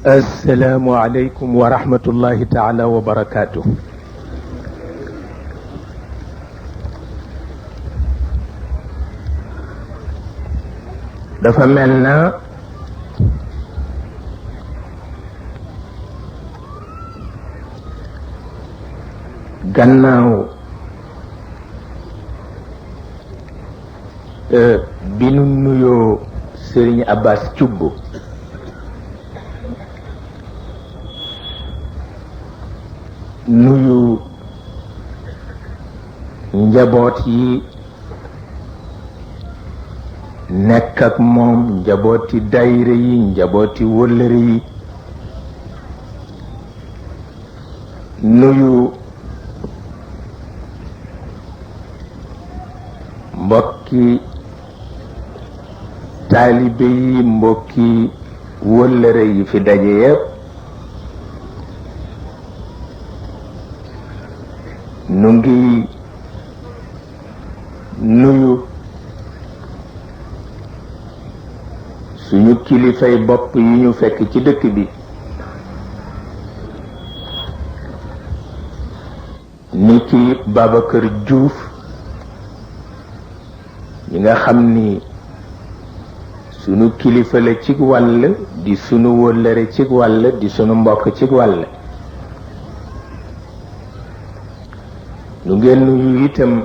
السلام عليكم ورحمة الله تعالى وبركاته. dafa mel na gannaaw bi nu nuyoo Serigne Abbas Thioub nuyu njaboot yi nekk ak moom, njabooti dayre yi, njabooti wëllëre yi, nuyu mbokki taalibe yi, mbokki wëllëre yi fi daje yépp, nu ngi nuyu suñu kilifay bopp yi ñu fekk ci dëkk bi, ni ki Babacar Diouf ñi nga xam ni sunu kilifa la ci wàll, di sunu wóllëre ci wàll, di sunu mbokk ci wàll. nu ngeen nuyu itam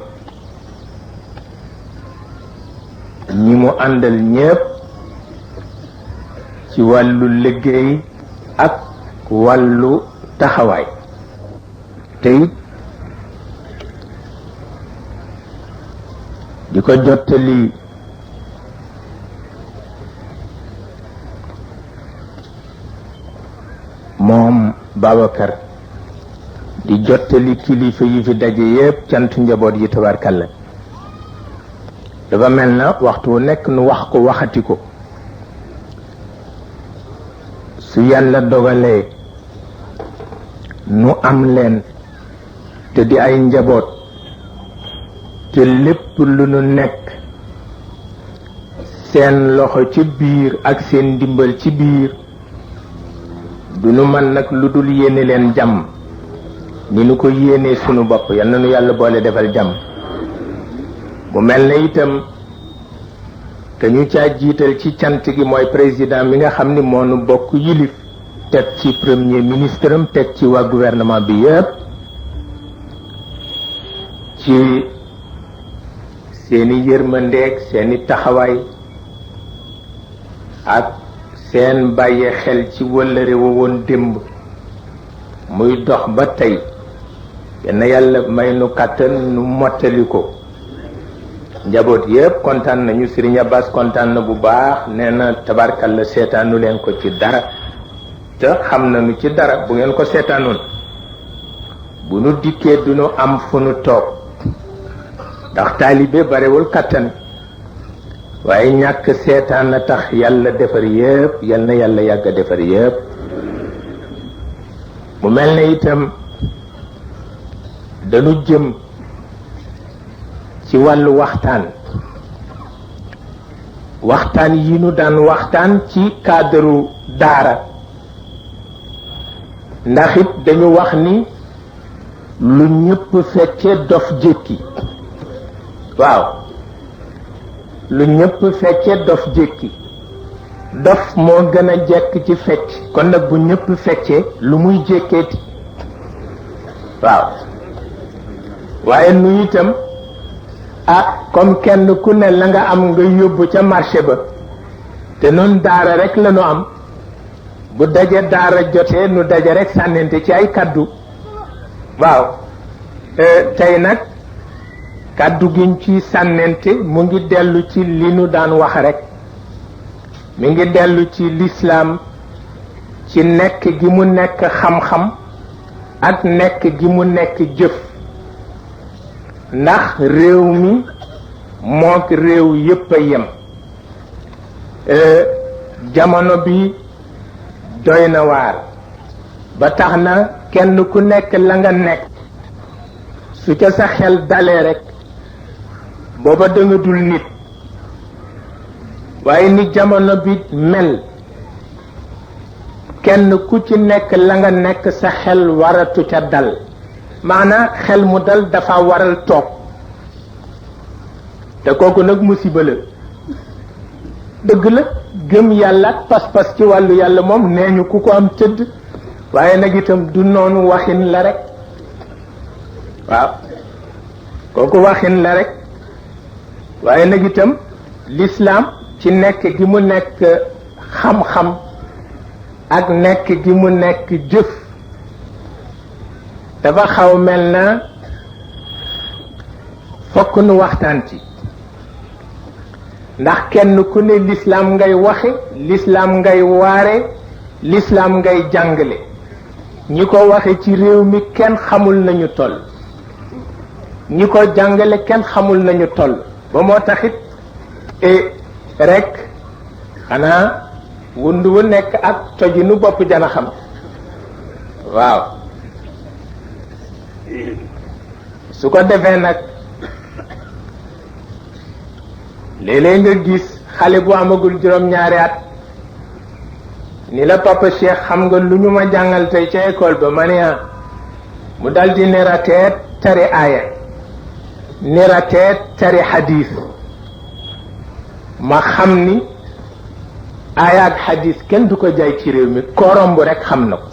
ñi mu àndal ñépp ci wàllu liggéey ak wàllu taxawaay, te it di ko jottali moom Babacar, di jottali kilifa yi fi daje yépp cant njaboot yi tabarkalla. dafa mel na waxtu wu nekk nu wax ko waxati ko, su yàlla dogalee nu am leen te di ay njaboot, te lépp lu nu nekk seen loxo ci biir ak seen ndimbal ci biir, du nu mën nag lu dul yéene leen jàmm ni nu ko yéenee sunu bopp. yal na nu yàlla boole defal jàmm. mu mel na itam te ñu caa jiital ci cant gi mooy président mi nga xam ni moo nu bokk yilif, teg ci premier ministre am, teg ci waa gouvernement bi yépp, ci seeni yërmandeeg seeni taxawaay ak seen bàyyi xel ci wëllëre wa woon démb muy dox ba tey. yenn yàlla may nu kàttan nu mottali ko. njaboot yépp kontaan nañu. Serigne Abbas kontaan na bu baax, nee na tabarkalla seetaanu leen ko ci dara, te xam nañu ci dara. bu ngeen ko seetaanoon bu nu dikkee du nu am fu nu toog, ndax taalibe barewul kàttan, waaye ñàkk seetaan na tax yàlla defar yépp. yal na yàlla yàgg a defar yépp. mu mel ne itam dañu jëm ci wàllu waxtaan yi nu daan waxtaan ci cadre daara, ndax it dañu wax ni lu ñëpp fekke dof jékki. waaw, lu ñëpp fekke dof jékki. dof moo gën a jekk ci fecc, kon nag bu ñëpp fekkee lu muy jékkeeti. waaw, waaye nu itam comme kenn ku ne la nga am nga yóbbu ca marché ba, te noonu daara rek la nu am, bu daje daara jotee nu daje rek sànnente ci ay kaddu. waaw, tey nag kaddu giñ ci sànnente mu ngi dellu ci li nu daan wax rek, mi ngi dellu ci lislaam, ci nekk gi mu nekk xam-xam ak nekk gi mu nekk jëf. ndax réew mi mook réew yépp a yem. jamono bi doy na waar, ba tax na kenn ku nekk la nga nekk su ca sa xel dalee rek booba da nga dul nit. waaye ni jamono bi mel kenn ku ci nekk la nga nekk sa xel waratu ca dal maanaam xel mu dal dafa waral toog te kooku nag musiba la dëgg la gëm yàlla ak pas-pas ci wàllu yàlla moom nee ñu ku ko am tëdd waaye nag itam du noonu waxin la rek waaw kooku waxin la rek waaye nag itam l'islam ci nekk gi mu nekk xam-xam ak nekk gi mu nekk jëf dafa xaw mel na fokk nu waxtaan ci ndax kenn ku ne l'islam ngay waxe l'islam ngay waare l'islam ngay jàngale ñi ko waxe ci réew mi kenn xamul nañu toll ñi ko jàngale kenn xamul nañu toll ba moo taxit rek xanaa wund wu nekk ak tojinu bopp jana xam waaw su ko defee nag léeg-léeg nga gis xale bu amagul juróom-ñaari at ni la papa Cheikh xam nga lu ñu ma jàngal tey ca école ba ma ne mu daldi nerateet tari aaya nerateet tari xadiis ma xam ni aaya ak xadiis kenn du ko jaay ci réew mi koromb rek xam na ko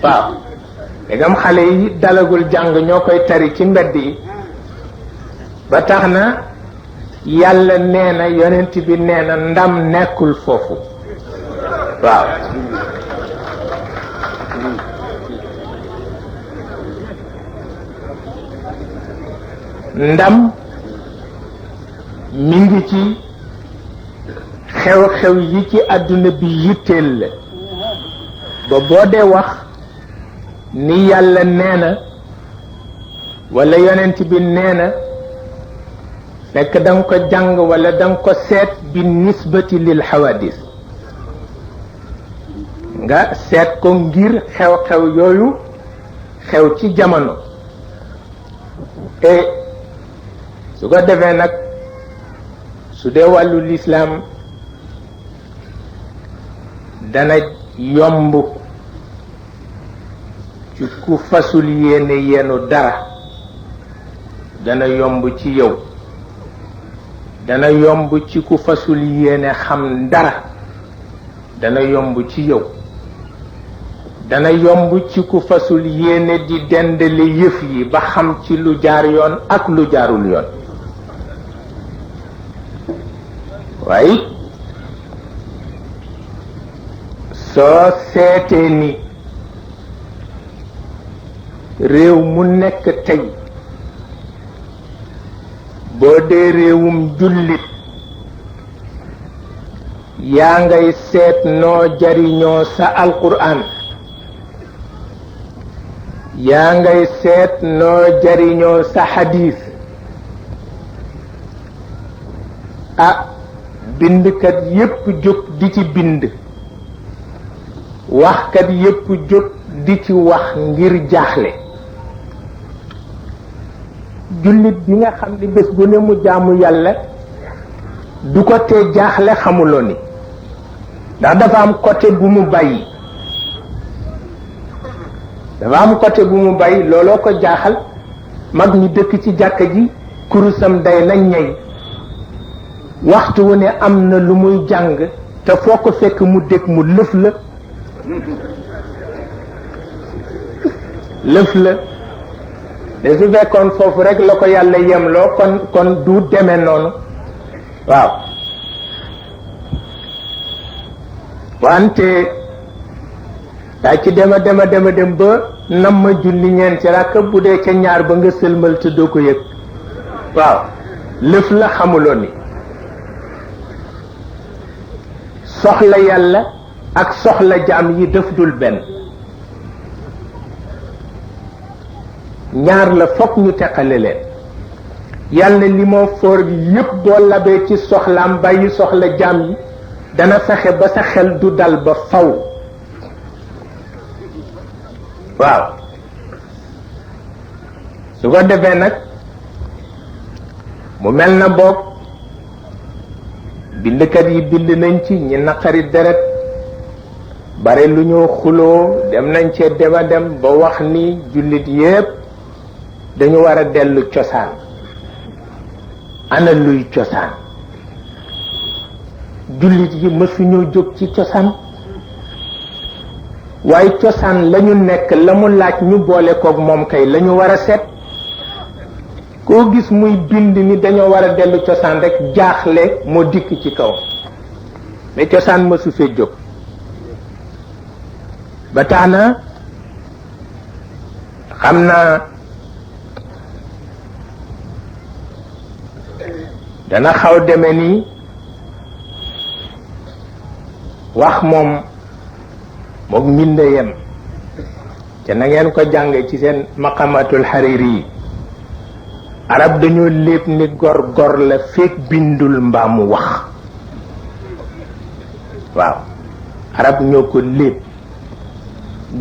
waaw dégam xale yi dalagul jàng ñoo koy tari ci mbedd yi ba tax na yàlla nee na yonent bi nee na ndam nekkul foofu waaw ndam mi ngi ci xew-xew yi ci àdduna bi yitteel la ba boo dee wax ni yàlla nee na wala yonent bi nee na fekk da nga ko jàng wala da nga ko seet bi nisbati lil xawadis nga seet ko ngir xew-xew yooyu xew ci jamono et su ko defee nag su dee wàllu lislaam dana yomb ci ku fasul yéene yenu dara dana yomb ci yow dana yomb ci ku fasul yéene xam dara dana yomb ci yow dana yomb ci ku fasul yéene di dendale yëf yi ba xam ci lu jaar yoon ak lu jaarul yoon waaye soo seetee ni réew mu nekk tey boo dee réewum jullit yaa ngay seet noo jariñoo sa alquran yaa ngay seet noo jariñoo sa xadiis bindkat yépp jóg di ci bind waxkat yépp jóg di ci wax ngir jaaxle jullit bi nga xam ni bés bu ne mu jaamu yàlla du ko tee jaaxle xamuloo ni ndax dafa am côté bu mu bàyyi looloo ko jaaxal mag ñi dëkk ci jàkka ji kurusam day na ñey waxtu wu ne am na lu muy jàng te foo ko fekk mu dégg mu lëf la de su fekkoon foofu rek la ko yàlla yemloo kon du demee noonu waaw wante daa ci dem ba nam ma julli ñeenti rakk bu dee ca ñaar ba nga sëlmal te doo ko yëg waaw lëf la xamuloo ni soxla yàlla ak soxla jaam yi def dul benn ñaar la fokk ñu teqale leen yàlla li moo foor yépp boo labee ci soxlaam bàyyi soxla jaam yi dana fexe ba sa xel du dal ba faw waaw su ko defee nag mu mel na boog bindkat yi bind nañ ci ñi naqari deret bare lu ñu xuloo dem nañ cee dema dem ba wax ni jullit yépp dañu war a dellu cosaan. ana luy cosaan? jullit yi mësuñoo jóg ci cosaan, waaye cosaan lañu nekk la mu laaj ñu boole koog moom kay lañu war a seet. koo gis muy bind ni dañoo war a dellu cosaan rek jaaxle moo dikk ci kaw, mais cosaan mësu fee jóg. ba tax na xam naa dana xaw deme ni wax moom mook mbind yem te na ngeen ko jàng ci seen maqamatul Hariri yi. arab dañoo lépp ni gor gor la fekk bindul mbaa mu wax. waaw arab ñoo ko lépp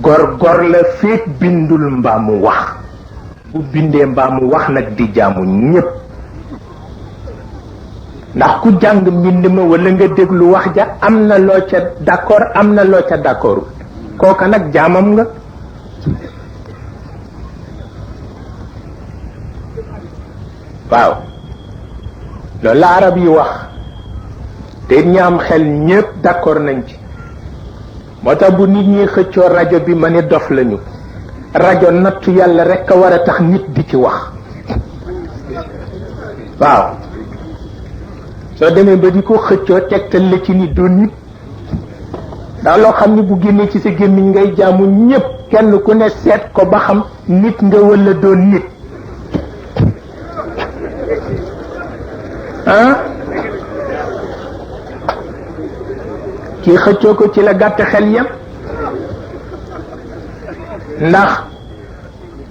gor gor la fekk bindul mbaa mu wax. bu bindee mbaa mu wax nag di jaamu ñépp. ndax ku jàng mbind ma wala nga déglu wax ja am na loo ca d'accord am na loo ca d'accordul kooka nag jaamam nga. waaw loolu la arab yi wax te ñi am xel ñépp d'accord nañ ci. moo tax bu nit ñi xëccoo rajo bi ma ni dof lañu. rajo nattu yàlla rekk a war a tax nit di ci wax. waaw soo demee ba di ko xëccoo tegtal la ci ni doon nit. ndax loo xam ni bu génnee ci sa gémmiñ ngay jaamu ñépp kenn ku ne seet ko ba xam nit nga walla doon nit. kii xëccoo ko ci la gàtt xel yam. ndax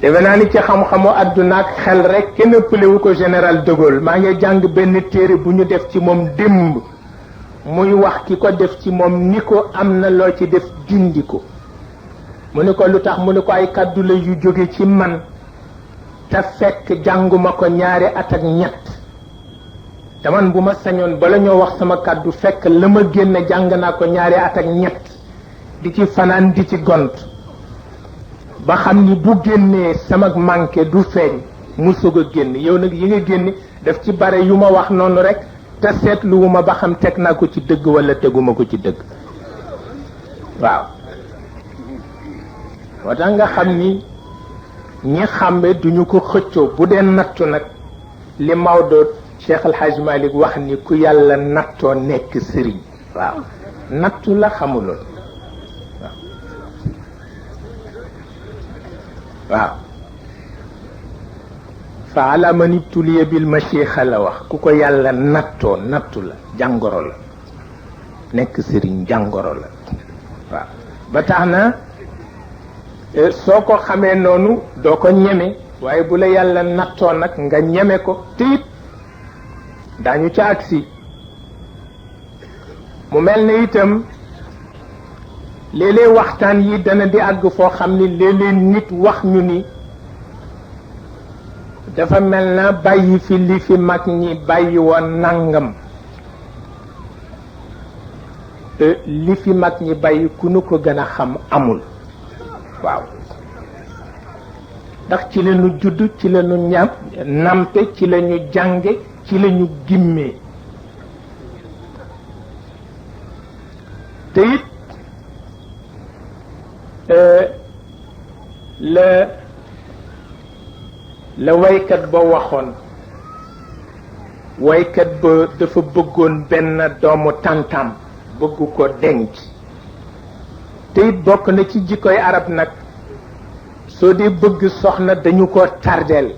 defe naa ni ci xam-xamu àdduna ak xel rek kenn ëppalewu ko général de Gaulle. maa ngi jàng benn téere bu ñu def ci moom démb muy wax ki ko def ci moom ni ko am na loo ci def dindi ko. mu ni ko lu tax mu ni ko ay kàddu la yu jóge ci man te fekk jànguma ko ñaari at ak ñett. te man bu ma sañoon bala ñoo wax sama kàddu fekk la ma génne jàng naa ko ñaari at ak ñett di ci fanaan di ci gont ba xam ni bu génnee sama manqué du feeñ mu sog a génn. yow nag yi nga génne daf ci bare yu ma wax noonu rek te seetluwuma ba xam teg naa ko ci dëgg wala teguma ko ci dëgg. waaw moo tax nga xam ni ñi xàmme duñu ko xëccoo. bu dee nattu nag li Maodo Cheikh El Hadj Malick wax ni ku yàlla nattoo nekk sëriñ. waaw nattu la xamuloon. waaw fa ala man ibtuliya bil mashixa la wax. ku ko yàlla nattoo nattu la jàngoro la. nekk sëriñ jàngoro la. waaw ba tax na soo ko xamee noonu doo ko ñeme. waaye bu la yàlla nattoo nag nga ñeme ko te it daañu ca agsi. mu mel ne itam léeg-léeg waxtaan yi dana di àgg foo xam ni léeg-léeg nit wax ñu ni dafa mel na bàyyi fi li fi mag ñi bàyyi woon nangam. li fi mag ñi bàyyi ku nu ko gën a xam amul. waaw ndax ci la ñu judd ci la ñu nampe ci la ñu jànge ci la ñu gimmee. te it la waykat ba waxoon. waykat ba dafa bëggoon benn doomu tàntam bëgg ko denc. te it bokk na ci jikkoy arab nag soo dee bëgg soxna dañu ko tardeel.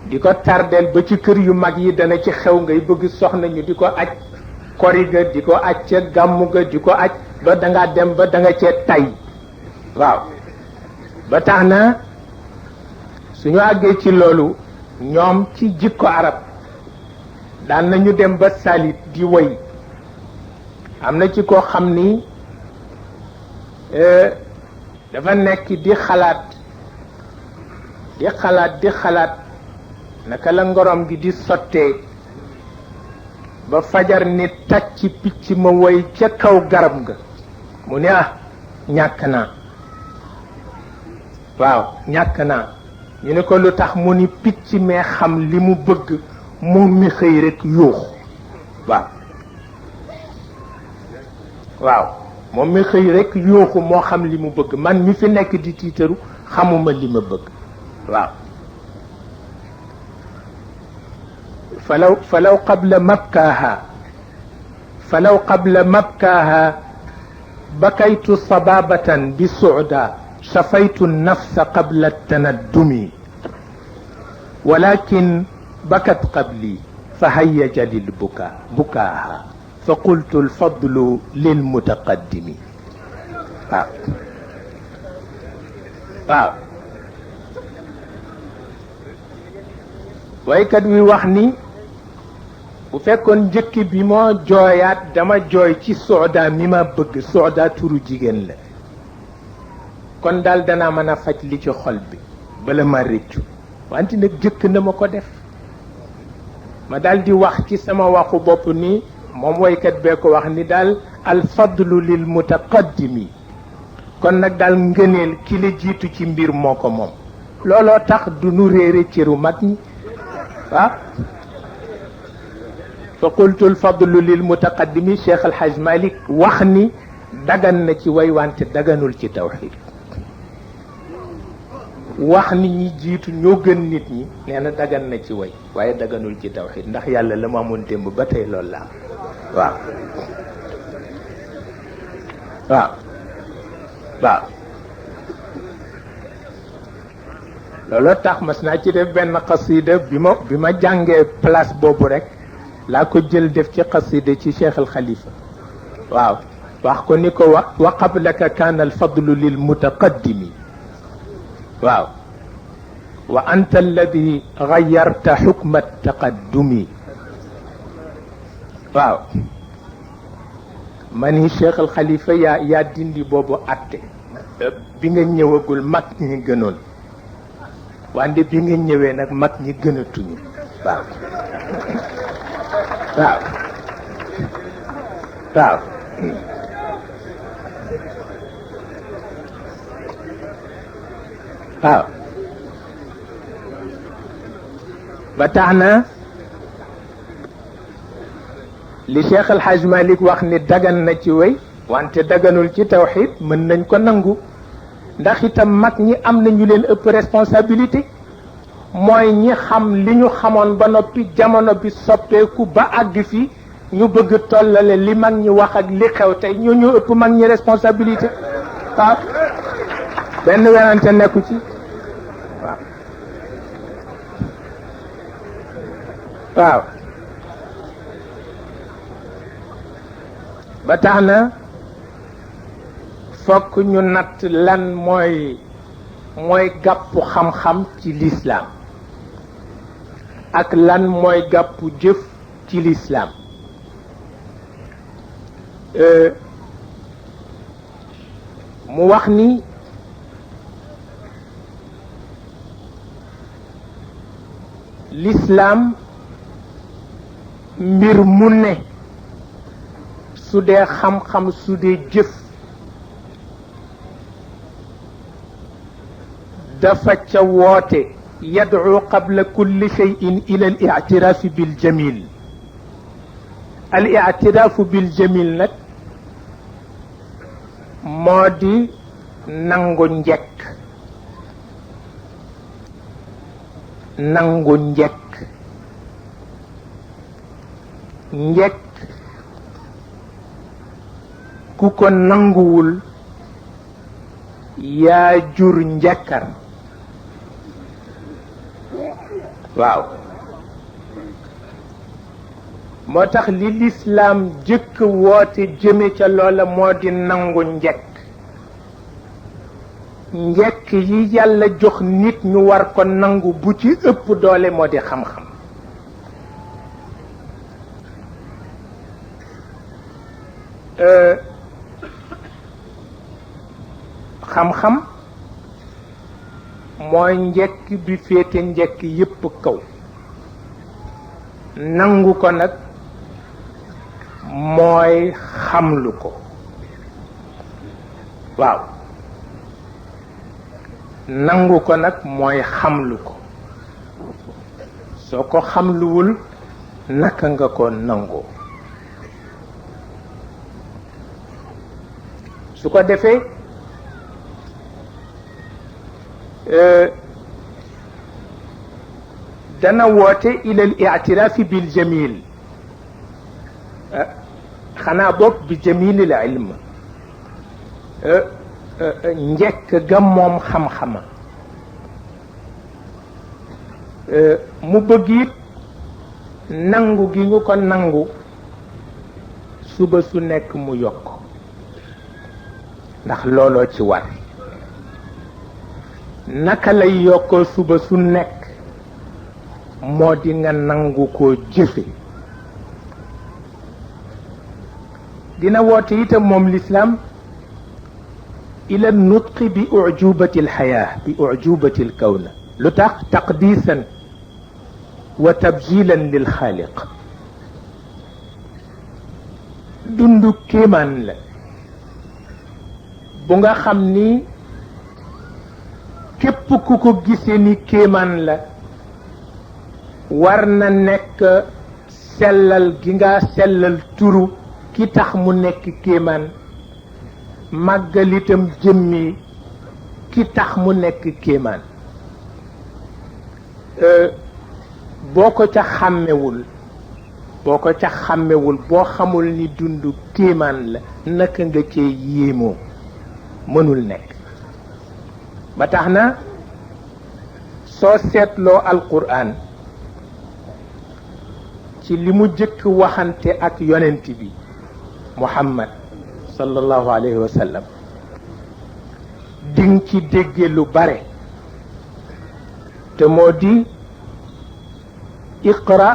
di ko tardeel ba ci kër yu mag yi dana ci xew ngay bëgg soxna ñu di ko aj kori ga di ko aj ca gàmmu ga di ko aj ba danga dem ba danga cee tay. waaw ba tax na suñu àggee ci loolu ñoom ci jikko arab daan nañu dem ba salit di woy. am na ci koo xam ni dafa nekk di xalaat naka la ngorom gi di sottee ba fajar ni tàcc picc ma woy ca kaw garab ga mu ne ñàkk naa waaw ñàkk naa ñu ne ko lu tax mu ni picc mee xam li mu bëgg moom mi xëy rek yuuxu waaw waaw moom mi xëy rek yuuxu moo xam li mu bëgg man mi fi nekk di tiitaru xamuma li ma bëgg waaw falaw qabla mabkaaha bakaytu sababatan bi suuda shafaytu nafsa qabla tanaddumi walakin bakat qabli fa hayyaja lil bukaaha fa qultu alfadlu lilmutaqaddimi waaw waaw waykat wi wax ni bu fekkoon njëkk bi moo jooyaat dama jooy ci sooda mi ma bëgg sooda turu jigéen la kon daal danaa mën a faj li ci xol bi bala ma rëccu wante nag jëkk na ma ko def ma daal di wax ci sama waxu bopp ni moom waykat bee ko wax ni daal alfadlu lil mutaqaddimi kon nag daal ngëneel ki la jiitu ci mbir moo ko moom looloo tax du nu réere cëru mag ñi waaw fa qultu alfadlu lil mutaqaddimi Cheikh Alhaj Malik wax ni dagan na ci way wante daganul ci tawxid wax ni ñi jiitu ñoo gën nit ñi nee na dagan na ci way waaye daganul ci tawxid ndax yàlla la ma amoon démb ba tey loolu la waaw waaw waaw looloo tax mas naa ci def benn xasida bi ma jàngee place boobu rek laa ko jël def ci xasida ci Cheikh al Khalifa waaw wax ko ni ko wa qablaka kaana alfadlu lil mutaqaddimi waaw wa anta alladi gayarta xukma taqaddumi waaw ma ni Cheikh al Khalifa yaa dindi boobu atte bi nga ñëwagul mag ñi gënoon wante bi nga ñëwee nag mag ñi gënatuñu waaw waaw waaw waaw ba tax na li Cheikh El Hadj Malick wax ni dagan na ci wéy wante daganul ci tawxid mën nañ ko nangu ndax itam mag ñi am na ñu leen ëpp responsabilité mooy ñi xam li ñu xamoon ba noppi jamono bi soppeeku ba àgg fi ñu bëgg tollale li mag ñi wax ak li xew tey ñoo ñu ëpp mag ñi responsabilité waaw benn werante nekku ci waaw waaw ba tax na fokk ñu natt lan mooy gàppu xam-xam ci lislaam ak lan mooy gàppu jëf ci lislaam mu wax ni lislaam mbir mu ne su dee xam-xam su dee jëf dafa ca woote yad'u qabla kulli shay'in ila al-i'tiraf bil jamil al-i'tiraf bil jamil nag moo di nangu njëkk nangu njëkk njëkk ku ko nanguwul yaa jur njëkkar waaw moo tax li lislaam jëkk woote jëme ca loola moo di nangu njëkk njëkk yi yàlla jox nit ñu war ko nangu bu ci ëpp doole moo di xam-xam xam-xam mooy njëkk bi féete njëkk yépp kaw nangu ko nag mooy xamlu ko waaw nangu ko nag mooy xamlu ko soo ko xamluwul naka nga ko nangoo su ko defee dana woote ila al i'tiraafi bil jamil xanaa boog bi jamilil ilm njëkk ga moom xam-xama mu bëgg it nangu gi nga ko nangu suba su nekk mu yokk ndax looloo ci war naka lay yokkoo suba su nekk moo di nga nangu koo jëfe dina woote itam moom lislaam ila nutqi bi ucjubati alxayaa bi ucjubati alkawna lu tax taqdiisan wa tabjilan lilxaaliq dundu kéemaan la bu nga xam ni képp ku ko gisee ni kéemaan la war na nekk sellal gi nga sellal turu ki tax mu nekk kéemaan màggal itam jëmmi ki tax mu nekk kéemaan boo ko ca xàmmewul boo xamul ni dund kéemaan la naka nga cee yéemoo mënul nekk ba tax na soo seetloo alquran ci li mu jëkk waxante ak yonent bi muhammad sallallahu alayhi wa sallam ding ci dégge lu bare te moo di iqra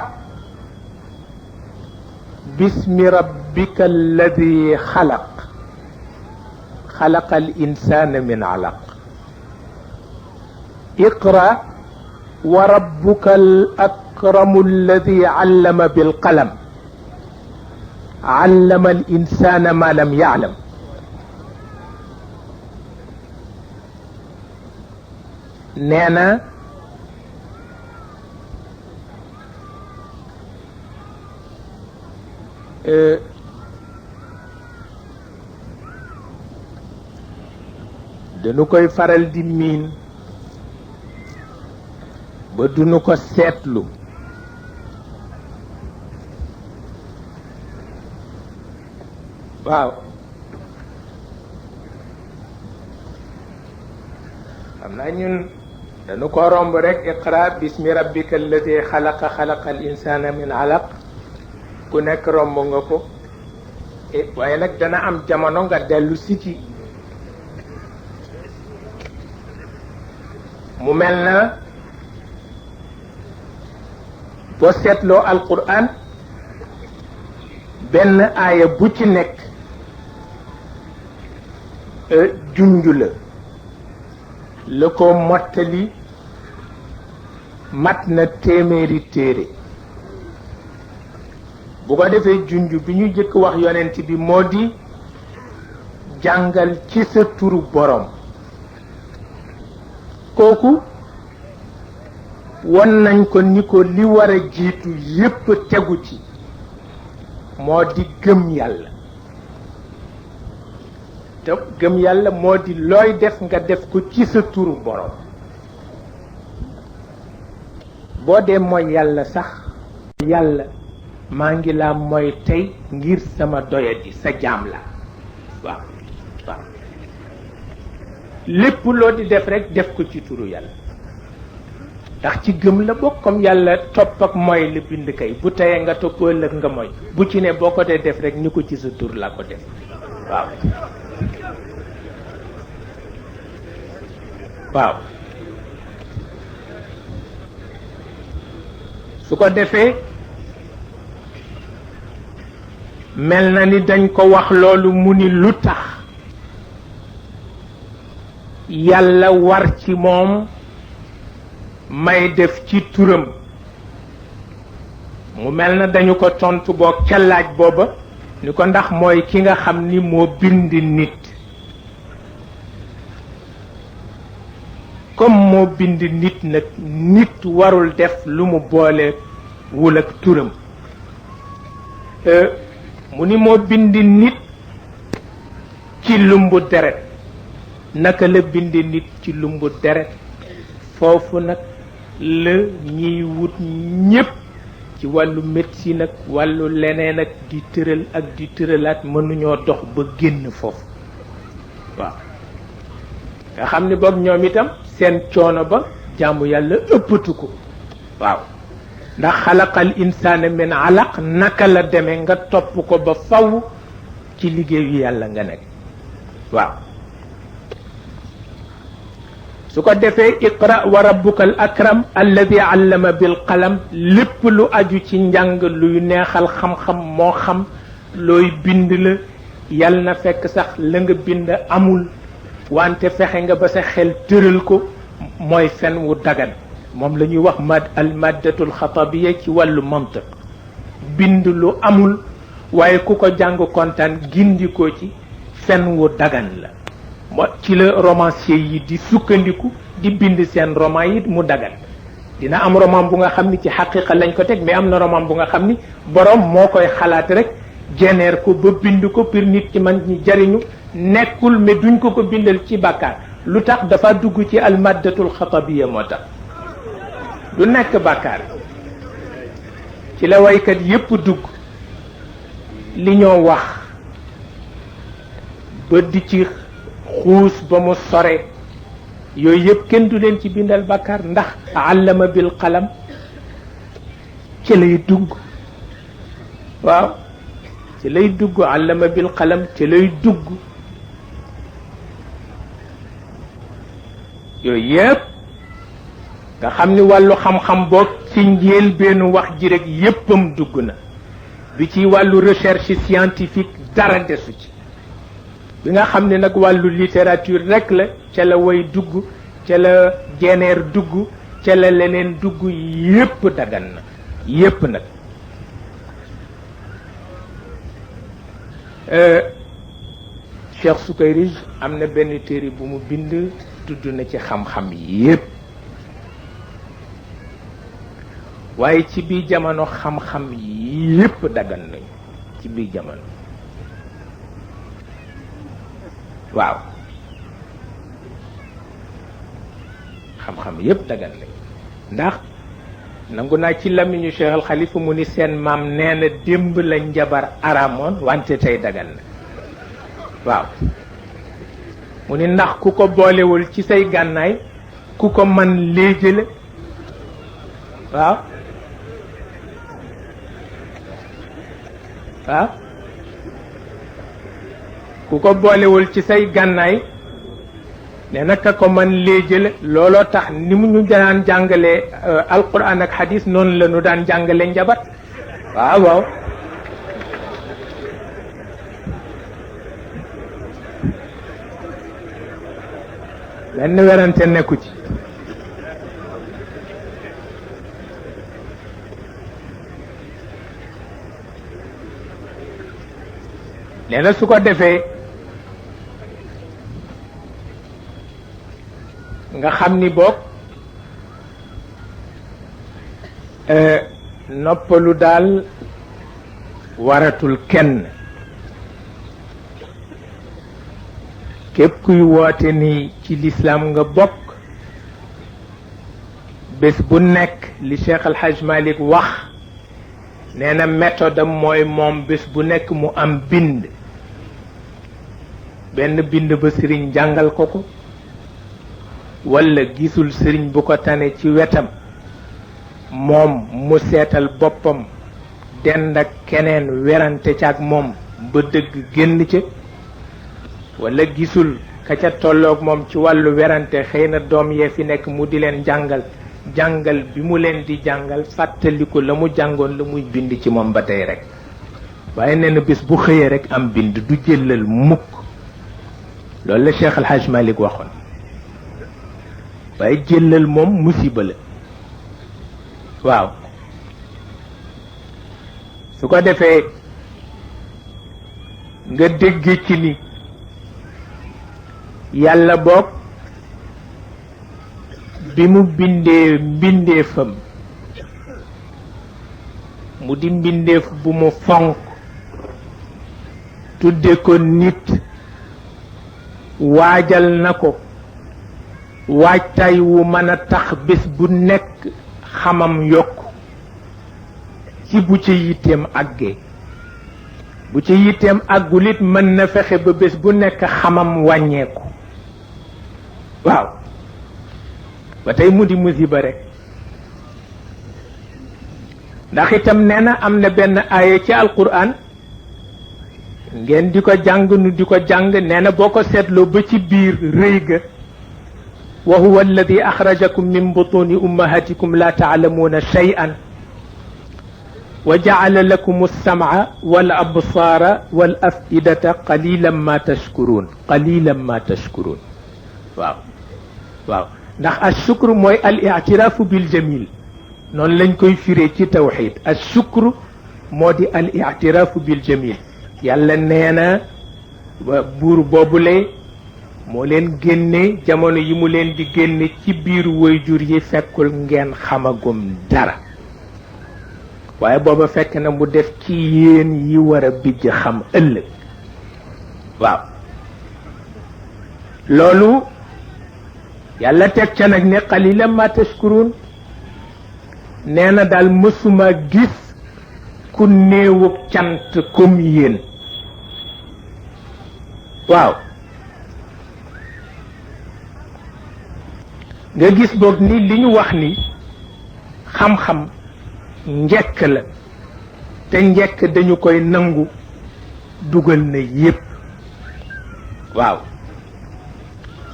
bismi rabbika alladi xalaqa al insana min alaq iqra wa rabbuka al akramu alladi allama bilqalam allama al insana ma lam ya'lam nee na dañu koy faral di miin ba duñu ko seetlu waaw xam naa ñun dañu ko romb rek iqra bismi rabbika alladi xalaqa al insana min alaq ku nekk romb nga ko waaye nag dana am jamono nga dellu si ci mu mel na boo seetloo alquran benn aaya bu ci nekk junj la ko mottali mat na téeméeri téere bu ko defee junj bi ñu jëkk wax yonent bi moo di jàngal ci sa turu borom kooku won nañ ko ni ko li war a jiitu yépp tegu ci moo di gëm yàlla te gëm yàlla moo di looy def nga def ko ci sa turu borom boo dee mooy yàlla sax yàlla maa ngi laa mooy tey ngir sama doyadi sa jaam la waaw waaw lépp loo di def rek def ko ci turu yàlla ndax ci gëm la bokk comme yàlla topp ak mooy la bind kay bu teyee nga topp ëllëg nga mooy bu ci ne boo ko dee def rek ni ko ci sa tur la ko def waaw waaw su ko defee mel na ni dañ ko wax loolu mu ni lu tax yàlla war ci moom may def ci turam mu mel na dañu ko tontu boo ca laaj booba ni ko ndax mooy ki nga xam ni moo bind nit comme moo bind nit nag nit warul def lu mu boole wul ak turam mu ni moo bind nit ci lumbu deret naka la bind nit ci lumbu deret foofu nag la ñiy wut ñépp ci wàllu médecine ak wàllu leneen ak di tëral ak di tëralaat mënuñoo dox ba génn foofu waaw nga xam ni boog ñoom itam seen coono ba jaamu yàlla ëppatu ko waaw ndax xalaqal insaana min alaq naka la demee nga topp ko ba faw ci liggéeyu yàlla nga nekk waaw su ko defee iqra wa rabbuka al akram alladi allama bil qalam lépp lu aju ci njàng luy neexal xam-xam moo xam looy bind la yàlla na fekk sax la nga bind amul wante fexe nga ba sa xel tëral ko mooy fen wu dagan moom la ñuy wax al maddatul xatabiya ci wàllu mantiq bind lu amul waaye ku ko jàng kontaan gindikoo ci fen wu dagan la moo ci la romancier yi di sukkandiku di bind seen roman yi mu dagan dina am roman bu nga xam ni ci xaqiqa lañ ko teg mais am na roman bu nga xam ni borom moo koy xalaat rek jeneer ko ba bind ko pour nit ci man ñi jariñu nekkul mais duñ ko bindal ci bàkkaar lu tax dafa dugg ci almaddatul xatabiya moo tax du nekk bàkkaar ci la waykat yépp dugg li ñoo wax ba di ci xuus ba mu sore yooyu yëpp kenn du leen ci bindal bàkkaar ndax allama bil qalam ci lay dugg waaw ci lay dugg allama bil qalam ci lay dugg yooyu yëpp nga xam ni wàllu xam-xam boog ci njël benn wax ji rek yéppam dugg na bi ci wàllu recherche scientifique dara desu ci bi nga xam ne nag wàllu littérature rek la ca la way dugg ca la jeneer dugg ca la leneen dugg yépp dagan na yépp nag Cheikh Sukayrij am na benn téere bu mu bind tudd na ci xam-xam yépp waaye ci biir jamono xam-xam yépp dagan nañu ci biir jamono waaw xam-xam yépp dagan nañu ndax nangu naa ci lamiñu Cheikh Al Khalifa mu ni seen maam nee na démb la njabar aramoon wante tey dagan na waaw mu ni ndax ku ko boolewul ci say gànnaay ku ko man léegi la waaw waaw ku ko boolewul ci say gànnaay ne naka ko man léegi la looloo tax ni mu ñu daan jàngalee alquran ak hadis noonu la ñu daan jàngale njabar waaw waaw benn werante nekku ci nee na su ko defee nga xam ni boog noppalu daal waratul kenn képp kuy woote ni ci lislaam nga bokk bés bu nekk li Cheikh Al Hadj Malick wax nee na méthode am mooy moom bés bu nekk mu am bind benn bind ba sëriñ jàngal ko ko walla gisul sëriñ bu ko tane ci wetam moom mu seetal boppam dend ak keneen werante ca ak moom ba dëgg génn ca walla gisul ka ca tolloog moom ci wàllu werante xëy na doom yee fi nekk mu di leen jàngal bi mu leen di jàngal fàttaliku la mu jàngoon la muy bind ci moom ba tey rek waaye nee na bés bu xëyee rek am bind du jëlal mukk loolu la Cheikh Al Hadj Malick waxoon waaye jëlal moom musiba la waaw su ko defee nga dégg ci ni yàlla boog bi mu bindee mbindeefam mu di mbindeef bu mu fonk tudde ko nit waajal na ko waajtaay wu mën a tax bés bu nekk xamam yokk ci bu ci yitteem àggee bu ci yitteem àggulit mën na fexe ba bés bu nekk xamam wàññeeku waaw ba tey mu di musiba rek ndax itam nee na am na benn aaya ci alquran ngeen di ko jàng nu di ko jàng nee na boo ko seetloo ba ci biir rëy ga wa huwa alladi axrajakum min butuni ummahatikum la taalamuuna shay'an wa jacala lakum alsamca wal absaara wal afidata qalilan ma tashkuruun qalilan ma tashkuruun waaw waaw ndax ashukru mooy al ictiraafu bil jamil noonu lañ koy firee ci tawxid ashukru moo di al ictiraafu bil jamil yàlla nee na buur boobule moo leen génne jamono yi mu leen di génne ci biir waajur yi fekkul ngeen xamagum dara waaye booba fekk na mu def ci yéen yi war a bijj xam ëllëg waaw loolu yàlla teg ca nag ne qalilan ma tashkurun nee na daal mësuma gis ku néewug cant comme yéen waaw nga gis boog ni li ñu wax ni xam-xam njekk la te njekk dañu koy nangu dugal na yépp waaw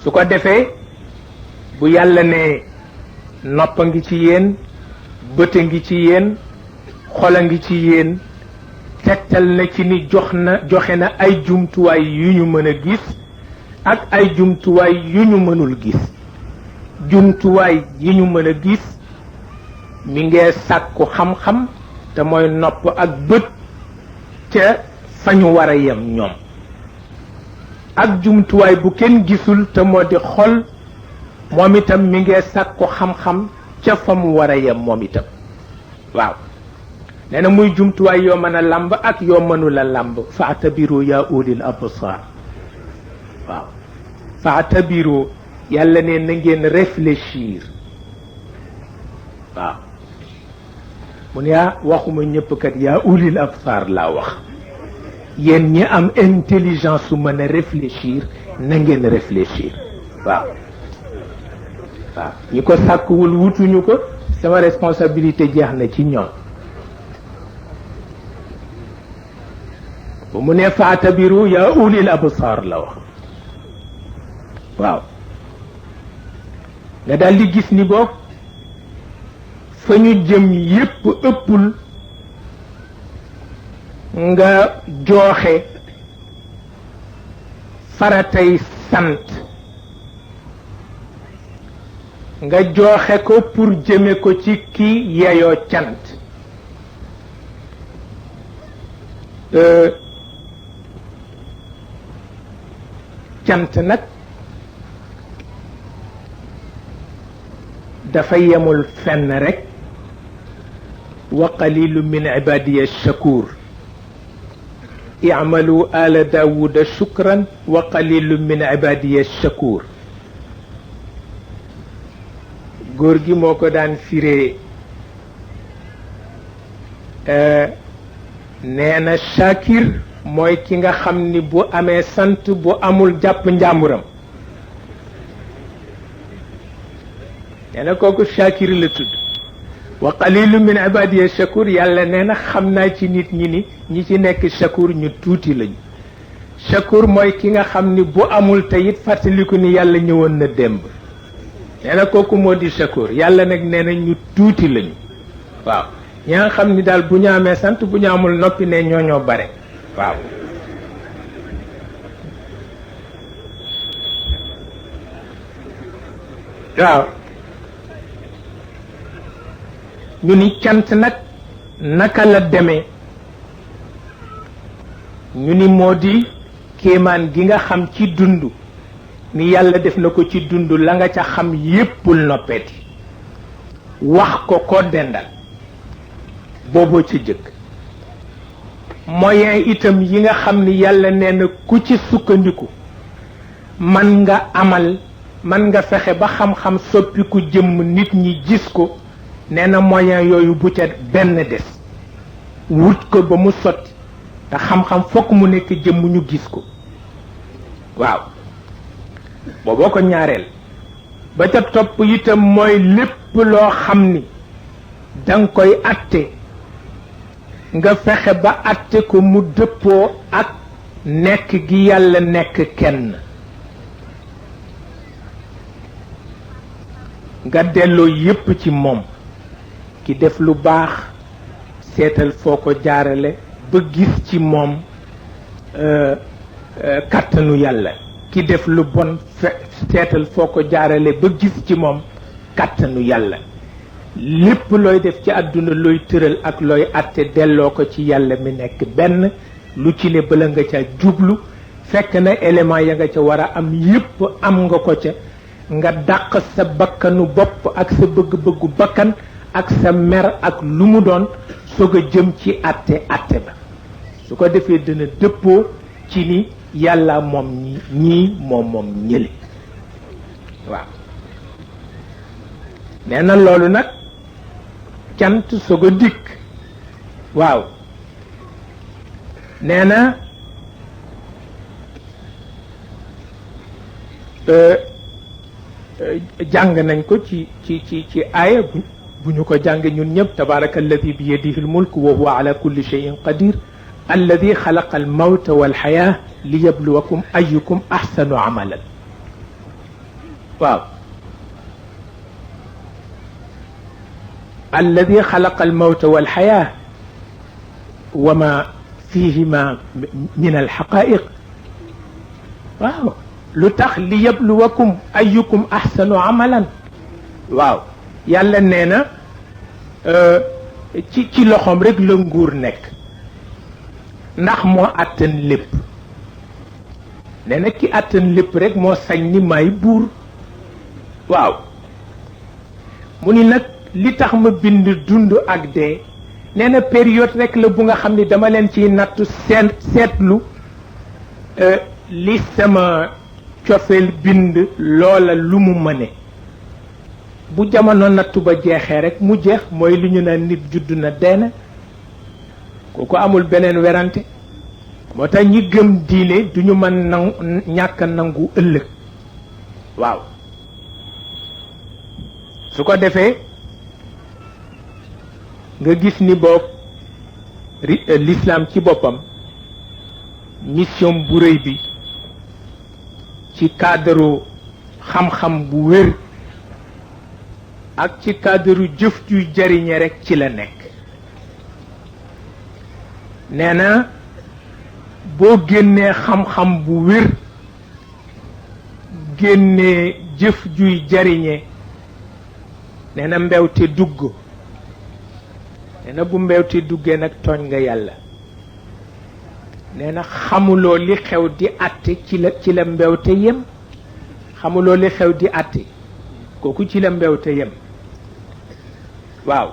su ko defee bu yàlla ne nopp a ngi ci yéen bët a ngi ci yéen xol a ngi ci yéen tegtal na ci ni joxe na ay jumtuwaay yu ñu mën a gis ak ay jumtuwaay yu ñu mënul gis jumtuwaay yi ñu mën a gis mi ngee sàkku xam-xam te mooy nopp ak bët ca fa ñu war a yem ñoom ak jumtuwaay bu kenn gisul te moo di xol moom itam mi ngee sàkku xam-xam ca fa mu war a yem moom itam waaw nee na muy jumtuwaay yoo mën a làmb ak yoo mënul a làmb faatabiru yaa ulil absar waaw faatabiru yàlla ne na ngeen réfléchir waaw mu ne waxuma ñëpp kat yaa ulil absar laa wax yéen ñi am intelligence su mën a réfléchir na ngeen réfléchir waaw waaw ñi ko sàkkuwul wutuñu ko sama responsabilité jeex na ci ñoom bu mu ne faatabiru yaa ulil absar la wax waaw nga daal di gis ni boog fa ñu jëm yépp ëppul nga jooxe faratay sant nga jooxe ko pour jëme ko ci ki yeyoo cant cant nag dafa yemul fenn rek wa qalilu min ibadiya shakur i'malu ala dawuda shukran wa qalilu min ibadiya shakur góor gi moo ko daan firee nee na shakir mooy ki nga xam ni bu amee sant bu amul jàpp njàmburam nee na kooku shakir la tudd wa qalilu min ibadiya shakur yàlla nee na xam naa ci nit ñi ni ñi ci nekk shakur ñu tuuti lañu shakur mooy ki nga xam ni bu amul te it fàttaliku ni yàlla ñëwoon na démb nee na kooku moo di shakur yàlla nag nee na ñu tuuti lañu waaw ñi nga xam ni daal bu ñu amee sant bu ñu amul noppi ne ñoo bare waaw waaw ñu ni cant nag naka la demee ñu ni moo di kéemaan gi nga xam ci dund ni yàlla def na ko ci dund la nga ca xam yéppul noppeeti wax ko dendal booboo ci jëkk moyen itam yi nga xam ni yàlla nee na ku ci sukkandiku man nga amal man nga fexe ba xam-xam soppiku jëmm nit ñi gis ko nee na moyen yooyu bu ca benn des wut ko ba mu sotti te xam-xam fokk mu nekk jëmm ñu gis ko waaw booboo ko ñaareel ba ca topp itam mooy lépp loo xam ni danga koy atte nga fexe ba atte ko mu dëppoo ak nekk gi yàlla nekk kenn nga delloo yépp ci moom ki def lu baax seetal foo ko jaarale ba gis ci moom kàttanu yàlla ki def lu bon seetal foo ko jaarale ba gis ci moom kàttanu yàlla lépp looy def ci àdduna looy tëral ak looy àtte delloo ko ci yàlla mi nekk benn lu ci ne bala nga ca jublu fekk na élément ya nga ca war a am yépp am nga ko ca nga dàq sa bakkanu bopp ak sa bëgg-bëggu bakkan ak sa mer ak lu mu doon soog a jëm ci àtte ba su ko defee dina dëppoo ci ni yàlla moom ñii moom ñële waaw nee na loolu nag cant soog a dikk waaw nee na jàng nañ ko ci aaya bu ñu ko jàng ñun ñëpp tabaraka alladi bi yadihi almulk wa huwa ala kulli cheyin qadir alladi xalaqa almawta walxayaa liyabluwakum ayukum axsanu amalan waaw alladi xalaqa almawta walxayaa wa ma fihima min alxaqaiq waaw lu tax li yabluwakum ayukum ahsanu amalan waaw yàlla nee na ci loxoom rek la nguur nekk ndax moo àttan lépp nee na ki àttan lépp rek moo sañ ni may buur waaw mu ni nag li tax ma bind dund ak dee nee na période rek la bu nga xam ni dama leen ciy nattu seetlu li sama cofeel bind loola lu mu mëne bu jamono nattu ba jeexee rek mu jeex mooy li ñu naan nit judd na deena kooku amul beneen werante moo tax ñi gëm diine duñu mën ñàkk nangu ëllëg waaw su ko defee nga gis ni boog l'islam ci boppam mission bu rëy bi ci cadre xam-xam bu wér ak ci cadre jëf juy jariñe rekk ci la nekk nee na boo génnee xam-xam bu wér génnee jëf juy jariñe nee na mbewte dugg nee na bu mbewte duggee nag tooñ nga yàlla nee na xamuloo li xew di àtte ci la mbewte yem xamuloo li xew di àtte kooku ci la mbewte yem waaw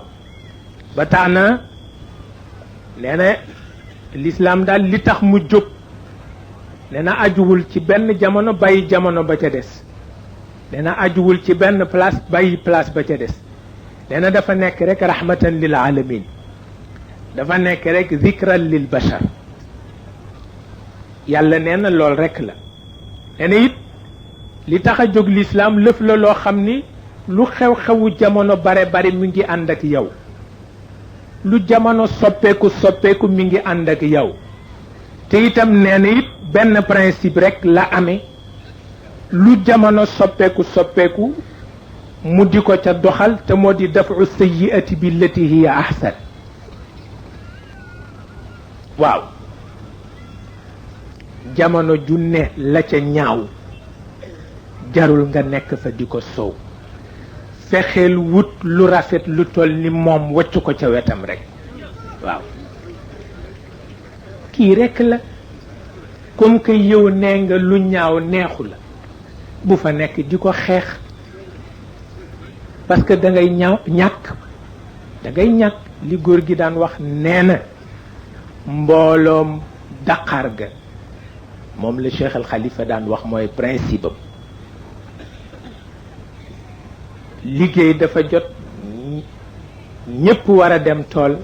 ba tax na nee na l'islam daal li tax mu jóg nee na ajuwul ci benn jamono bàyyi jamono ba ca des nee na ajuwul ci benn place bàyyi place ba ca des nee na dafa nekk rek rahmatan lil alamin dafa nekk rek zikran lil bashar yàlla nee na lool rekk la nee na it li tax a jóg lislaam lëf la loo xam ni lu xew-xewu jamono bare mi ngi ànd ak yow lu jamono soppeeku mi ngi ànd ak yow te itam nee na it benn principe rekk la amee lu jamono soppeeku mu di ko ca doxal te moo di dafu sayyi'ati billati hiya ahsan waaw jamono ju ne la ca ñaaw jarul nga nekk fa di ko soow fexeel wut lu rafet lu toll ni moom wacc ko ca wetam rekk waaw kii rekk la comme que yow nee nga lu ñaaw neexu la bu fa nekk di ko xeex parce que da ngay ñàkk li góor gi daan wax nee na mbooloom daqaar ga moom la Cheikh al Khalifa daan wax mooy principe am liggéey dafa jot ñépp war a dem tool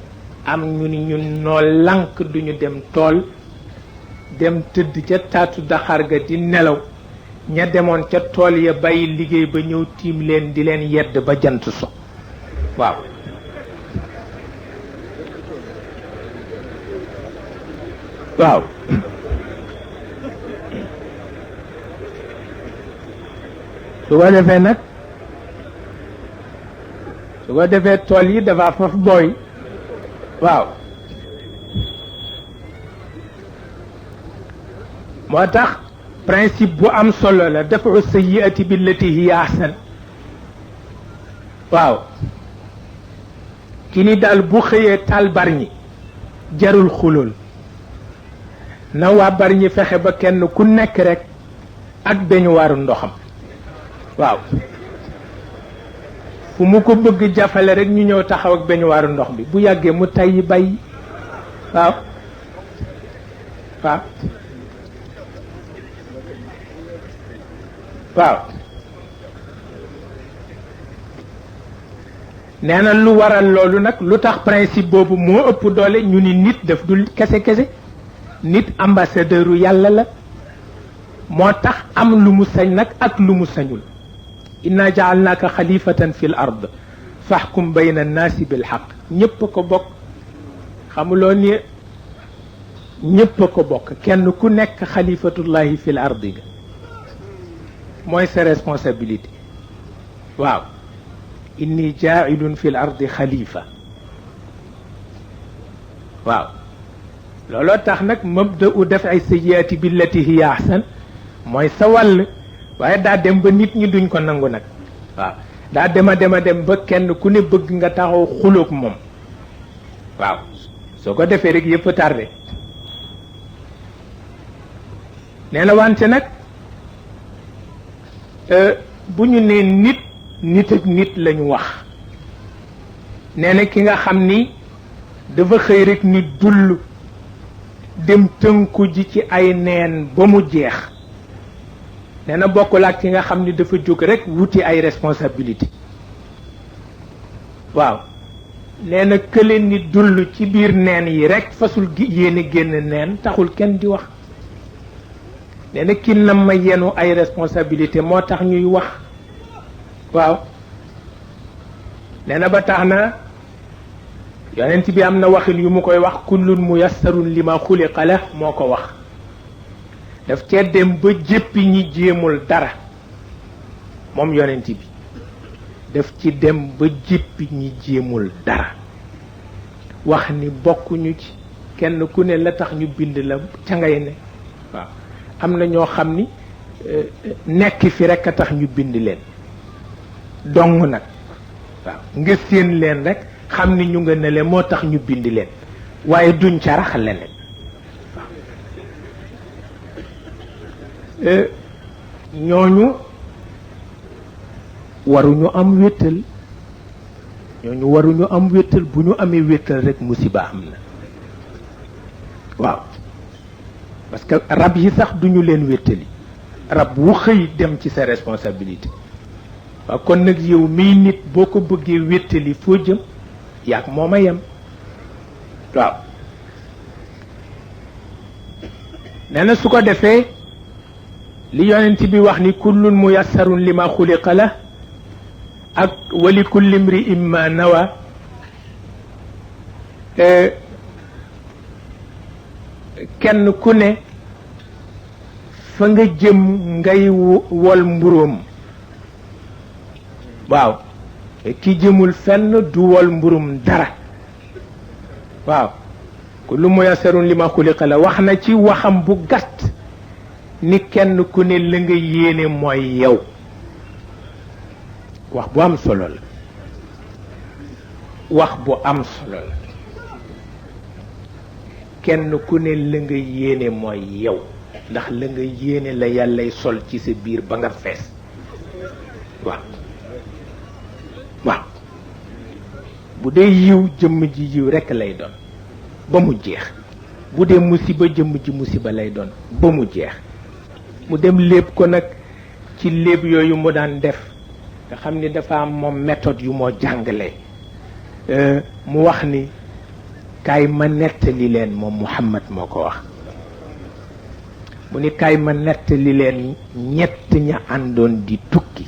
am ñu ni ñun noo lànk duñu dem tool dem tëdd ca taatu daqaar ga di nelaw ña demoon ca tool ya bàyyi liggéey ba ñëw tiim leen di leen yedd ba jant so waaw waaw su ko defee nag su ko defee tool yi dafa faf booy waaw moo tax principe bu am solo la dafa sayyi'ati billati hiya ahsan waaw ki ni daal bu xëyee taal barñi jarul xulool na waa barñi fexe ba kenn ku nekk rek ak beñu waaru ndoxam waaw fu mu ko bëgg jafale rek ñu ñëw taxaw ak beñu waaru ndox bi bu yàggee mu tayyi bay waaw waaw waaw nee na lu waral loolu nag lu tax principe boobu moo ëpp doole ñu ni nit daf dul kese nit ambassadeuru yàlla la moo tax am lu mu sañ nag ak lu mu sañul inna jaalnaaka xalifatan fi l ard faxkum bayna annaasi bilxaq ñépp a ko bokk xamuloo ni ñépp a ko bokk kenn ku nekk xalifatullahi fi l ardi ga mooy sa responsabilité waaw inni jaailun fi l ardi xalifa waaw looloo tax nag mabda'u daf'i sayyi'ati billati hiya ahsan mooy sa wàll waaye daa dem ba nit ñi duñ ko nangu nag waaw daa dem ba kenn ku ne bëgg nga taxaw xuloog moom waaw soo ko defee rek yëpp tardé nee na wante nag bu ñu nee nit ak nit lañu wax nee na ki nga xam ni dafa xëy rek ni dull dem tënku ji ci ay neen ba mu jeex nee na bokkul ak ki nga xam ni dafa jóg rek wuti ay responsabilité waaw nee na kële ni dull ci biir neen yi rek fasul yéene génn neen taxul kenn di wax nee na ki nam ma yenu ay responsabilité moo tax ñuy wax waaw nee na ba tax na yonent bi am na waxin yu mu koy wax kullun muyassarun lima xuliqa la moo ko wax daf cee dem ba jéppi ñi jéemul dara moom yonent bi daf ci dem ba jéppi ñi jéemul dara wax ni bokkuñu ci kenn ku ne la tax ñu bind la ca ngay ne waaw am na ñoo xam ni nekk fi rek a tax ñu bind leen dong nag waaw nga séen leen rek xam ni ñu nga ne leen moo tax ñu bind leen waaye duñ ca rax leneen waaw ñooñu waruñu am wéttal bu ñu amee wéttal rek musiba am na waaw parce que rab yi sax duñu leen wéttali rab wu xëy dem ci sa responsabilité waaw kon nag yow miy nit boo ko bëggee wéttali foo jëm yaag moo ma yem waaw nee na su ko defee li yonent bi wax ni kullun muyassarun lima xuliqa la ak wali kulli mri'in ma nawa kenn ku ne fa nga jëm ngay wol mburóom waaw ki jëmul fenn du wol mburum dara waaw kullu muyassarun lima xuliqa la wax na ci waxam bu gàtt ni kenn ku ne la nga yéene mooy yow wax bu am solo la wax bu am solo la kenn ku ne la nga yéene mooy yow ndax la nga yéene la yàllay sol ci sa biir ba nga fees waaw waaw bu dee yiw jëmm ji yiw rekk lay doon ba mu jeex bu dee musiba jëmm ji musiba lay doon ba mu jeex mu dem léeb ko nag ci léeb yooyu mu daan def nga xam ni dafa am moom méthode yu moo jàngale mu wax ni kaay ma nettali leen moom Muhammad moo ko wax mu ni kaay ma nettali leen ñett ña àndoon di tukki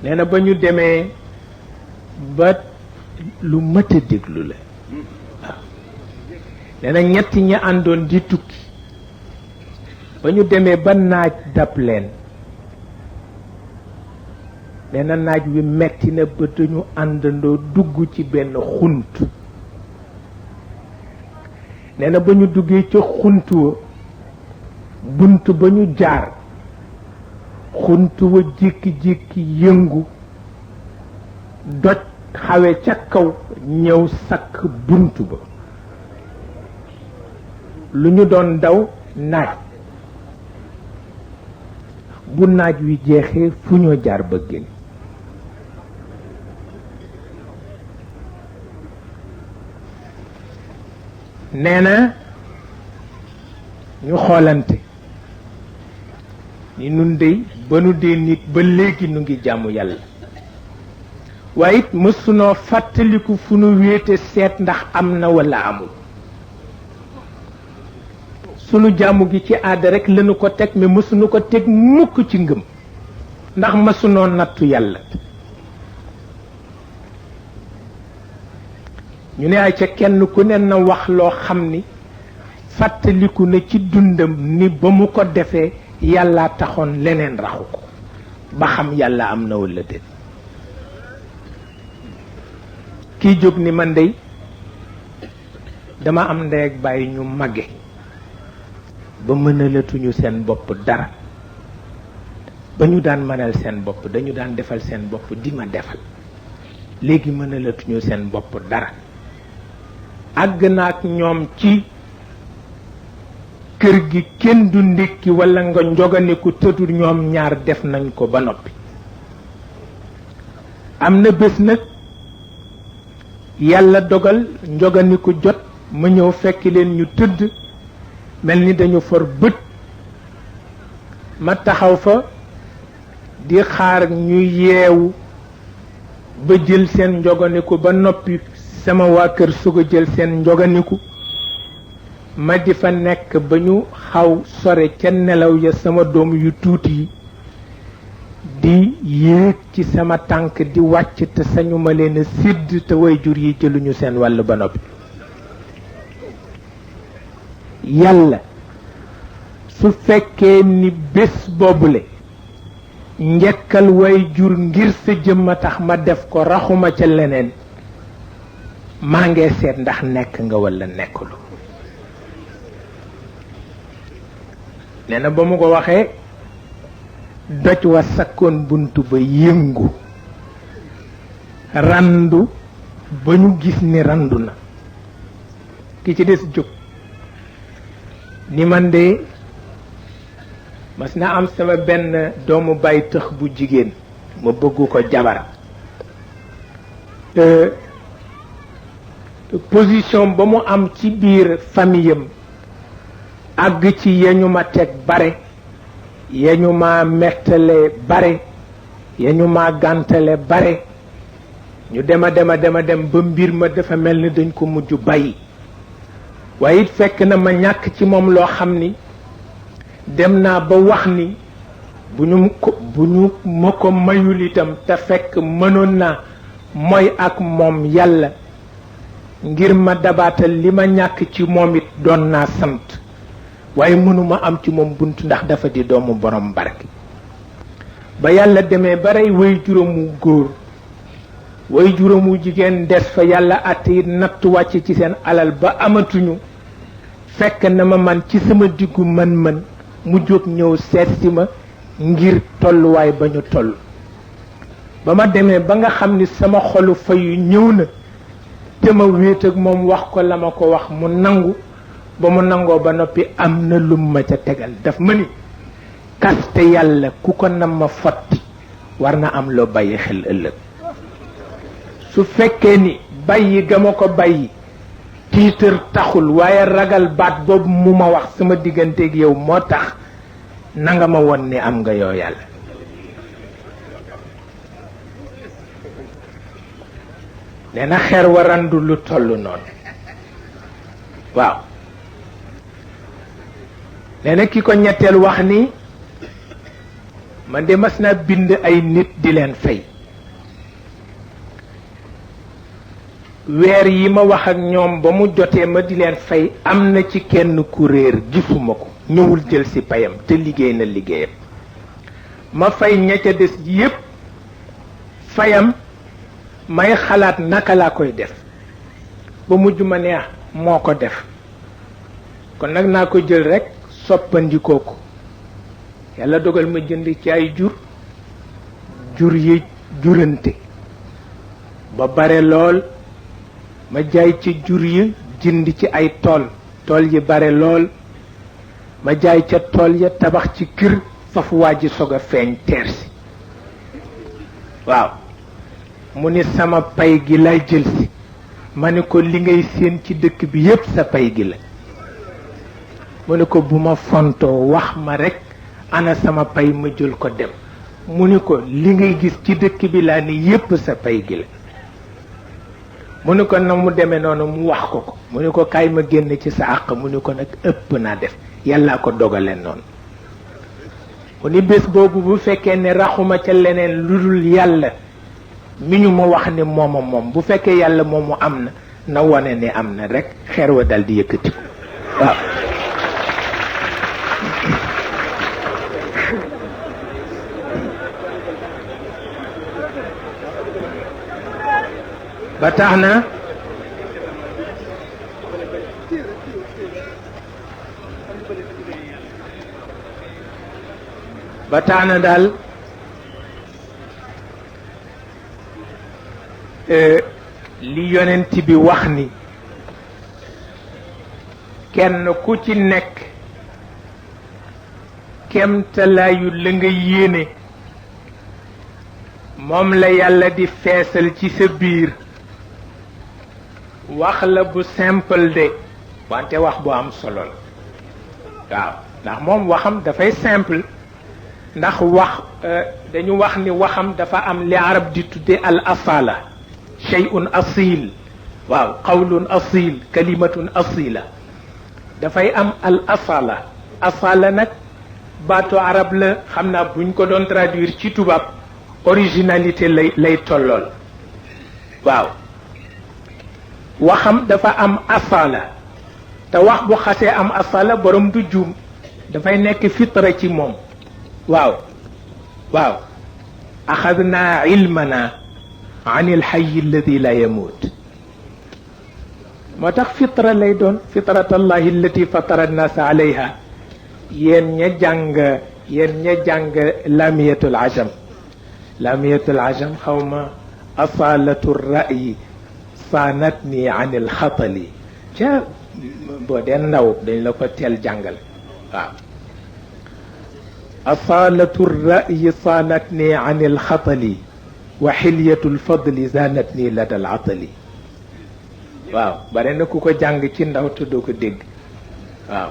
nee na ba ñu demee ba lu mat a déglu la waaw nee na ñett ña àndoon di tukki ba ñu demee ba naaj dab leen nee na naaj wi metti na ba dañu àndandoo dugg ci benn xunt nee na ba ñu duggee ca xunt wa bunt ba ñu jaar xunt wa jékki-jékki yëngu doj xawe ca kaw ñëw sakk bunt ba lu ñu doon daw naaj bu naaj wi jeexee fu ñoo jaar ba génn nee na ñu xoolante ni nun dey ba nu dee nit ba léegi nu ngi jàmm yàlla waaye it mësunoo fàttaliku fu nu wéete seet ndax am na walla amul sunu jàmm gi ci aada rekk lañu ko teg mais mësunu ko teg mukk ci ngëm ndax mësunoo nattu yàlla ñu ne ay ca kenn ku ne na wax loo xam ni fàttaliku na ci dundam ni ba mu ko defee yàlla taxoon leneen raxu ko ba xam yàlla am na walla déet kii jóg ni man dey dama am ndey ak bàyyi ñu màgge ba mënalatuñu seen bopp dara ba ñu daan mënal seen bopp dañu daan defal seen bopp di ma defal léegi mënalatuñu seen bopp dara àgg na ak ñoom ci kër gi kenn du ndékki walla nga njoganiku tëdd ñoom ñaar def nañ ko ba noppi am na bés nag yàlla dogal njoganiku jot ma ñëw fekk leen ñu tëdd mel ni dañu for bët ma taxaw fa di xaar ñu yeewu ba jël seen njoganiku ba noppi sama waa kër soog a jël seen njoganiku ma di fa nekk ba ñu xaw sore ca nelaw ya sama doom yu tuuti yi di yéeg ci sama tànk di wàcc te sañu ma leen a sédd te way jur yi jëluñu seen wàll ba noppi yàlla su fekkee ni bés boobule njekkal way jur ngir sa jëmma tax ma def ko raxuma ca leneen maa ngee seet ndax nekk nga walla nekkulu nee na ba mu ko waxee doj wa sakkoon bunt ba yëngu randu ba ñu gis ni randu na ki ci des jóg ni man de mas na am sama benn doomu bay tëx bu jigéen ma bëggu ko jabar position ba mu am ci biir famiyam àgg ci yeñu ma teg bare yeñu ma mettale bare yeñu ma gàntale bare ñu dem ba mbir ma dafa mel ni dañ ko mujj bàyyi waaye it fekk na ma ñàkk ci moom loo xam ni dem naa ba wax ni bu ñu ma ko mayul itam te fekk mënoon naa mooy ak moom yàlla ngir ma dabaatal li ma ñàkk ci moom it doon naa sant waaye mënuma am ci moom bunt ndax dafa di doomu borom barke ba yàlla demee ba rey way juróomu góor way juróomu jigéen des fa yàlla àtte it natt wàcc ci seen alal ba amatuñu fekk na ma man ci sama diggu mën-mën mu jóg ñëw seet si ma ngir tolluwaay ba ñu toll ba ma demee ba nga xam ni sama xolu fayu ñëw na te ma wéet ak moom wax ko la ma ko wax mu nangu ba mu nangoo ba noppi am na lum ma ca tegal daf ma ni kaste yàlla ku ko nam ma fotti war na am loo bàyyi xel ëllëg su fekkee ni bàyyi ga ma ko bàyyi tiitër taxul waaye ragal baat boobu mu ma wax sama digganteeg yow moo tax nanga ma won ni am nga yoo yàlla nee na xeer warandu lu toll noonu waaw nee na ki ko ñetteel wax ni man de mas naa bind ay nit di leen fay weer yi ma wax ak ñoom ba mu jotee ma di leen fay am na ci kenn ku réer gisuma ko ñëwul jël si payam te liggéey na liggéeyam ma fay ña ca des yépp fayam may xalaat naka laa koy def ba mujj ma ne moo ko def kon nag naa ko jël rekk soppandikoo ko yàlla dogal ma jënd ci ay jur yi jurante ba bare lool ma jaay ci jur yi jënd ci ay tool yi bare lool ma jaay ca tool ya tabax ci kër fafu waa ji sog a feeñ teer si waaw mu ni sama pay gi lay jël si ma ne ko li ngay séen ci dëkk bi yépp sa pay gi la mu ne ko bu ma fontoo wax ma rekk ana sama pay ma jël ko dem mu ne ko li ngay gis ci dëkk bi laa ni yépp sa pay gi la mu ne ko na mu demee noonu mu wax ko mu ne ko kaay ma génn ci sa àq mu ne ko nag ëpp naa def yàllaa ko dogaleen noonu mu ni bés boobu bu fekkee ne raxuma ca leneen lu dul yàlla mi ñu ma wax ne mooma moom bu fekkee yàlla moomu am na wone ne am na rekk xeer wa dal di yëkkati ko waaw ba tax na daal li yonent bi wax ni kenn ku ci nekk kemtalaayu la nga yéene moom la yàlla di feesal ci sa biir wax la bu simple de wante wax bu am solo la waaw ndax moom waxam dafay simple ndax wax dañu wax ni waxam dafa am li arab di tudde al asala shay'un asil waaw qawlun asil kalimatun asila dafay am al asala nag baatu arab la xam naa buñ ko doon traduire ci tubaab originalité lay tollool waaw waxam dafa am asala te wax bu xasee am asala borom du juum dafay nekk fitra ci moom waaw axadna ilmana an ilxayi alladi la yamut moo tax fitra lay doon fitratallahi allati fatara annaasa alayha yéen ña jàng lamiyatul ajam xawma asalatu ra'yi saanatni an ilxatali ca boo dee ndaw dañ la ko teel jàngal waaw asalatu ra'yi saanatni an ilxatali wa xilyatu lfadli zaanatni lada alatali waaw bare na ku ko jàng ci ndaw te doo ko dégg waaw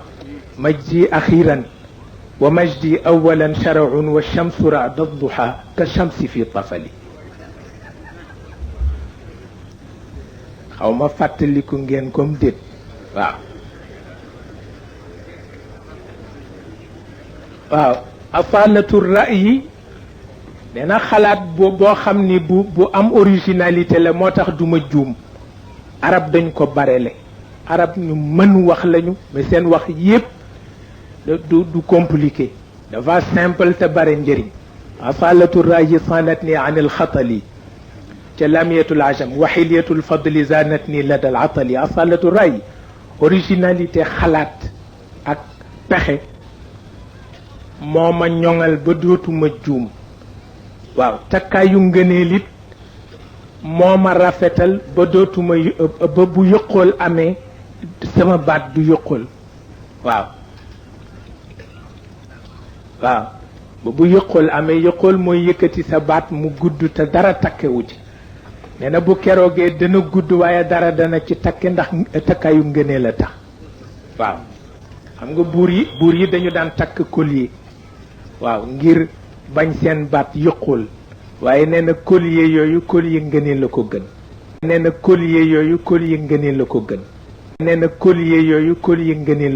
majdi axiran wa majdi awalan sharaun wa shamsu rada duha ka shamsi fi tafali xaw ma fàttaliku ngeen comme déet waaw asalatu ra'yi nee na xalaat boo xam ni bu am originalité la moo tax duma juum arab dañ ko barele arab ñu mën wax lañu mais seen wax yépp du compliqué dafa simple te bare njëriñ asalatu ra'yi sanatni an alxatali ca lamiyatul ajam wa xilyatul fadli zanatni lada al atali asalatu ra'yi originalité xalaat ak pexe moo ma ñoŋal ba dootuma juum waaw takkaayu ngëneel it moo ma rafetal ba dootuma ba bu yëqool amee sama baat du yëqool waaw waaw bu yëqool amee yëqool mooy yëkkati sa baat mu gudd te dara takkewu ci nee na bu keroogee dana gudd waaye dara dana ci takke ndax takkaayu ngënee la tax waaw xam nga buur yi dañu daan takk collier waaw ngir bañ seen baat yëqool waaye nee na collier yooyu collier ngënee la ko gën nee na collier yooyu collier ngënee la ko gën nee na collier yooyu collier ngënee